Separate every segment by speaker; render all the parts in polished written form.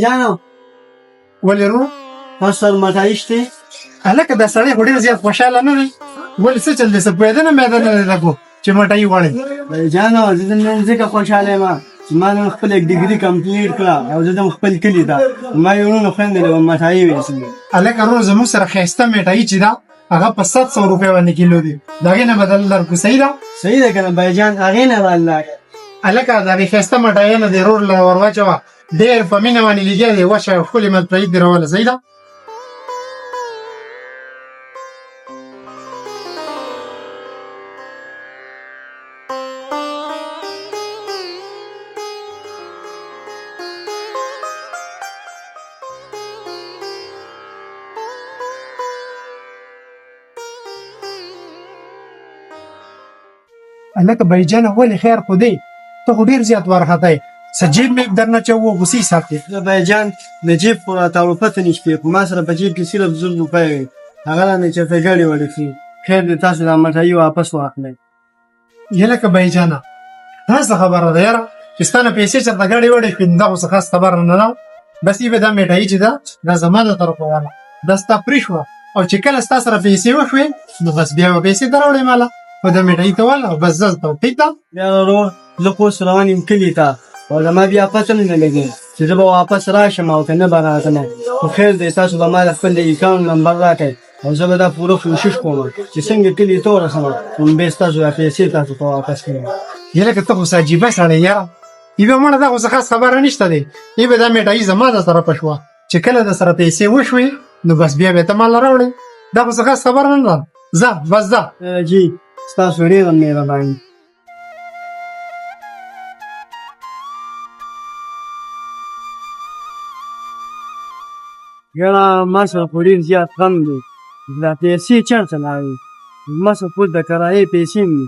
Speaker 1: جانو.
Speaker 2: ولې ورور؟
Speaker 1: تاسو سره مټايي شته؟
Speaker 2: هلکه دا سړی خو ډېر زیات خوشحاله نه دی، ولې څه چل دی؟ څه پوهېده نه میده نه دی لګو چې مټايي غواړي.
Speaker 1: جانو، زه د نن ځکه خوشحاله یم چې ما نن خپله ډګري کمپلیټ کړه او زه ځم خپل کلي ته، ما یې وروڼو خویندو له به مټايي وېشم.
Speaker 2: هلکه ورور، زموږ سره ښایسته مټايي چې ده هغه په 700 روپۍ باندې کیلو دی، د هغې نه بدل درکړو، صحیح ده؟
Speaker 1: صحیح ده که نه بایجان، هغې نه به الله.
Speaker 2: هلکه د هغې ښایسته مټایۍ نه دې ورور له ور واچوه، ډېر په مینه باندې لګیا دی، وشه ښکلې مټایي دې راوله، صحیح ده؟ هلکه بایجانه، ولې؟ خیر خو دی؟ ته خو ډېر زیات وارخطا یې، څه جیب مې درنه چوو، غوسې حساب دی.
Speaker 1: زه بایجان د جیب خو راته پته نشته، خو ما سره په جیب کې صرف 1000 روپۍ وې، هغه رانه چېرته ګډې وډې کړې. خیر دی، تاسو دا مټایي واپس واخلئ.
Speaker 2: یلکه بایجانه، دا څه خبره ده یاره چې ستا نه پیسې چېرته ګډې وډې شوې؟ نو دا خو څه خاص خبره نه ده. بس ای به دا میټایي چې ده دا زما د طرفه واله، دا ستا پرې شوه، او چې کله ستا سره پیسې وشوې نو بس بیا به پیسې ته راوړې ماله، خو دا میټایي ته واله او بس ځه ته، ټیک ده؟
Speaker 1: بیا ورور، زه خو اوس روان یم کلي ته او زما بیا پته هم نه لګي چې زه به واپس راشم او که نه به راځم. خو خیر دی، تاسو به ما د خپل د اکاونټ نمبر راکړئ او زه به دا پوره کوشش کوم چې څنګه کلي ته ورسم، نو بیا ستاسو دا پیسې تاسو ته واپس کړم.
Speaker 2: یلکه ته خو څه عجیبه سړی یاره. ایبه مړه، دا خو څه خاص خبره نشته دی. ایبه دا میټایي زما د طرفه شوه، چې کله د سره پیسې وشوې نو بس بیا به ته ماله راوړې، دا خو څه خاص خبره نه ده. ځه بس ځه.
Speaker 1: جي، ستاسو ډېره مهرباني. یاره، ما سره خو ډېر زیات غم دی، دا پیسې چېرته لاړې؟ ما سره خو د کرایې پیسې هم دي.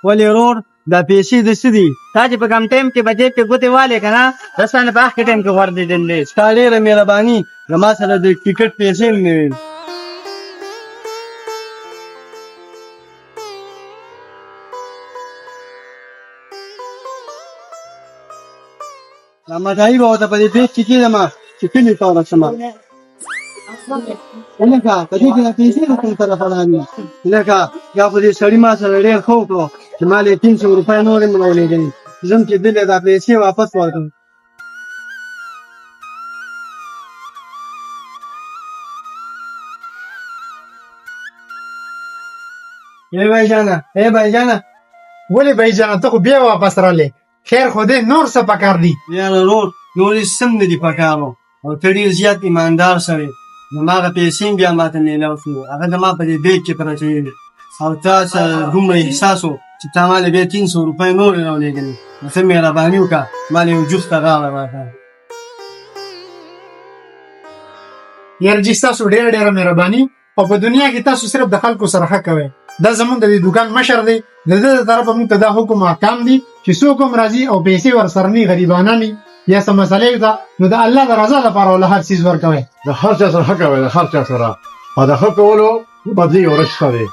Speaker 1: ولې ورور، دا پیسې د څه دي؟
Speaker 3: تا چې په کوم ټایم کې په جیب کې ګوتې والې که نه، دا ستا نه په اخر ټایم کې غورځېدل.
Speaker 1: ستا ډېره مهرباني، زما سره د ټیکټ پیسې هم نه وې. دا مټایي به ورته په دې بیګ کې کېږدم چې کلي ته ورسم. لکه په دې کې دا پیسې له کوم طرفه راغلي؟ لکه یا خو دې سړي ما سره ډېر ښه وکړو چې ما له یې 300 روپۍ نورې هم راولېږلې. ځم چې ده له دا پیسې واپس ورکړم. ای بایجانه، ای بایجانه.
Speaker 2: ولې بایجانه، ته خو بیا واپس رالې، خیر خو دی؟ نور څه پکار دي؟
Speaker 1: یاره ورور، نور هېڅ هم نه دي پکار، او ته ډېر زیات ایماندار سړی، نو ما هغه پیسې هم بیا ماته میلاو شوې، هغه زما په دې بیګ کې پرتې وې، او تا سره دومره احساس و چې تا ما له بیا 300 روپۍ نورې راولېږلې. نو ته مهرباني وکړه، ما له یو جوخته غاړه راکړه.
Speaker 2: یاره جي، ستاسو ډېره ډېره مهرباني، او په دنیا کې تاسو صرف د خلکو سره ښه کوئ. دا زمونږ د دې دوکان مشر دی، د ده د طرفه موږ ته دا حکم او احکام دي چې څوک هم راځي او پیسې ورسره نه، غریبانان یا څه مسئلې ته، نو د الله د رضا لپاره وله هر څیز ورکوي.
Speaker 4: د هر چا سره ښه کوي، د هر چا سره، او د ښه کولو بدلې یو ورځ شته دی.